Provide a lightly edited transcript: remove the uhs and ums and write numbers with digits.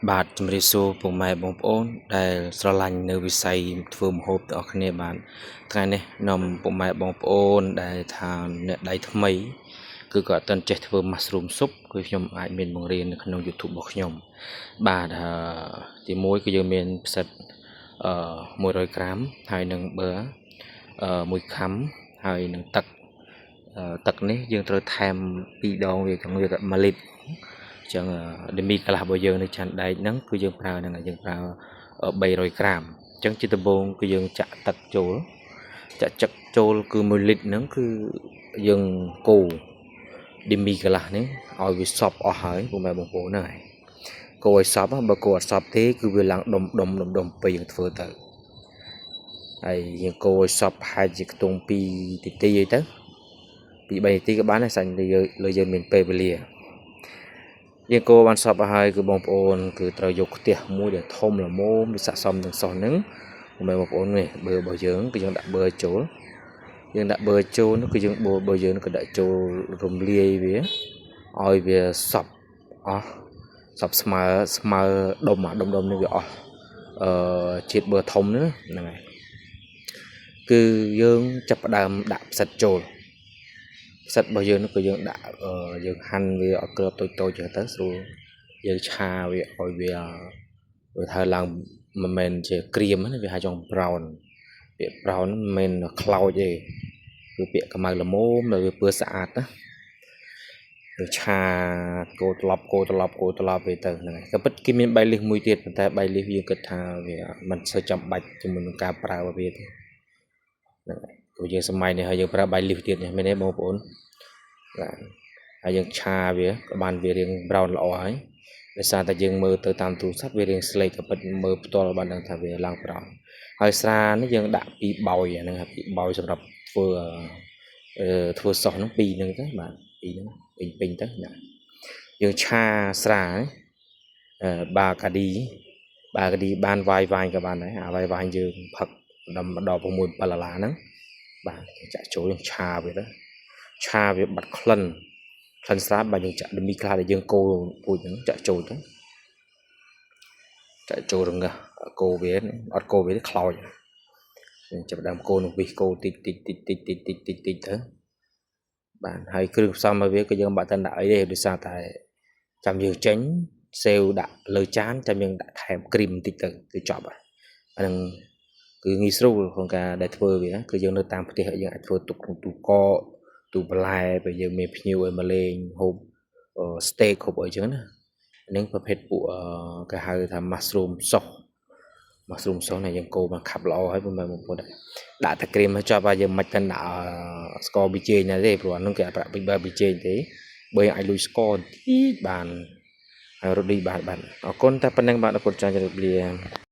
បាទជំរាបសួរពុកម៉ែបងប្អូនដែលស្រឡាញ់នៅវិស័យធ្វើម្ហូបទាំងអស់គ្នាបាទថ្ងៃនេះនាំពុកម៉ែបងប្អូនដែលថាអ្នកដៃថ្មីគឺក៏អត់ទាន់ចេះធ្វើ mushroom soup គឺខ្ញុំអាចមានបង្រៀននៅក្នុង YouTube របស់ខ្ញុំបាទអឺទីមួយគឺយើងមានផ្សិតអឺ100ក្រាមហើយនឹងប៊ឺអឺមួយខាំហើយនឹងទឹកទឹកនេះយើងត្រូវថែម2ដងវាចង់វា1លីត្រអញ្ចឹង demi-glace របស់យើងនៅចានដែកហ្នឹងគឺយើងប្រើហ្នឹងយើងប្រើ300ក្រាមអញ្ចឹងជាដំបូងគឺយើងចាក់ទឹកចូលចាក់ទឹកចូលគឺ1លីត្រហ្នឹងគឺយើងកូរ demi-glace នេះឲ្យវាសព្វអស់ហើយពុកម៉ែបងប្អូនហ្នឹងហើយកូរឲ្យសព្វបើកូរអត់សព្វទេគឺវាឡើងដុំដុំដុំដុំពេលយើងធ្វើទៅហើយយើងកូរឲ្យសព្វប្រហែលជាខ្ទង់2នាទីអីទៅ2 3នាទីក៏បានដែរសាញ់លើលើយើងមានពេលវេលាយើងកូរបានសព្វឲ្យហើយគឺបងប្អូនគឺត្រូវយកខ្ទះមួយដែលធំល្មមវាស័ក្តិសមនឹងសោះហ្នឹងបងប្អូននេះបឺរបស់យើងគឺយើងដាក់បឺចូលយើងដាក់បឺចូលនោះគឺយើងបូរបឺយើងក៏ដាក់ចូលរំលាយវាឲ្យវាសព្វអស់សព្វស្មើស្មើដុំអាដុំដុំនេះវាអស់អឺជាតិបឺធំហ្នឹងហើយគឺយើងចាប់ផ្ដើមដាក់ផ្សិតចូលផ្សិតរបស់យើងនោះគឺយើងដាក់យើងហាន់វាឲ្យក្របតូចតូចចឹងទៅស្រួលយើងឆាវាឲ្យវាវាថាឡើងមិនមែនជាក្រៀមណាវាហៅចង់ brown ពាក្យ brown មិនមែនខ្លោចទេគឺពាក្យកម្ៅល្មមដែលវាពើស្អាតណាយើងឆាកូរត្រឡប់កូរត្រឡប់កូរត្រឡប់វាទៅហ្នឹងហើយក៏ពិតគេមានបាយលិះមួយទៀតប៉ុន្តែបាយលិះយើងគិតថាវាមិនសូវចាំបាច់ជាមួយនឹងការប្រើរបស់វាទេហ្នឹងហើយព្រោះយើងសម័យនេះហើយយើងប្រើបាយលិះទៀតនេះមែនទេបងប្អូនបាទហើយយើងឆាវាក៏បានវារាង brown ល្អហើយដោយសារតែយើងមើលទៅតាមទូរស័ព្ទវារាងស្លេកក៏ពិតមើលផ្ទាល់បានដឹងថាវាឡើង brown ហើយស្រានេះយើងដាក់ពីរបោយអាហ្នឹងពីរបោយសម្រាប់ធ្វើអឺធ្វើសោះហ្នឹងពីរហ្នឹងទៅបាទពីរហ្នឹងពេញពេញទៅណាយើងឆាស្រាបាកាឌីបាកាឌីបានវាយវាញក៏បានដែរអាវាយវាញយើងផឹកដល់ដល់6 7ដុល្លារហ្នឹងបាទចាក់ចូលយើងឆាវាទៅឆាវាបាត់ក្លិនក្លិនស្រាបាទយើងចាក់ demi-glace ដែលយើងកូរពូជហ្នឹងចាក់ចូលទៅចាក់ចូលរងាស់កូរវាអត់កូរវាទេខ្លោចយើងចាប់ដើមកូរនឹងវិសកូរតិចតិចតិចតិចតិចតិចតិចតិចទៅបាទហើយគ្រឿងផ្សំរបស់វាក៏យើងបាក់តែដាក់អីទេដោយសារតែចាំយើងចេញសេវដាក់លើចានចាំយើងដាក់ថែមគ្រីមបន្តិចទៅគឺចប់ហើយអាហ្នឹងគឺងាយស្រួលក្នុងការដែលធ្វើវាគឺយើងនៅតាមផ្ទះយើងអាចធ្វើទុកក្នុងទូកកទូបន្លែពេលយើងមានភ្ញៀវឲ្យមកលេងហូប steak ហូបអីចឹងណាហ្នឹងប្រភេទពួកគេហៅថា mushroom sauce mushroom sauce នេះយើងកូរមកខាប់ល្អហើយបងប្អូនដាក់តែគ្រីមឲ្យចប់ហើយយើងមិនទៅដាក់ស្ករប៊ីចេងណាទេព្រោះអានោះគេអត់ប្រាក់ប៊ីប៊ីចេងទេបើយើងអាចលុយស្ករបន្តិចបានហើយរត់ឌីបានបាទអរគុណតែប៉ុណ្្នឹងបាទអរគុណចាស់ជម្រាបលា។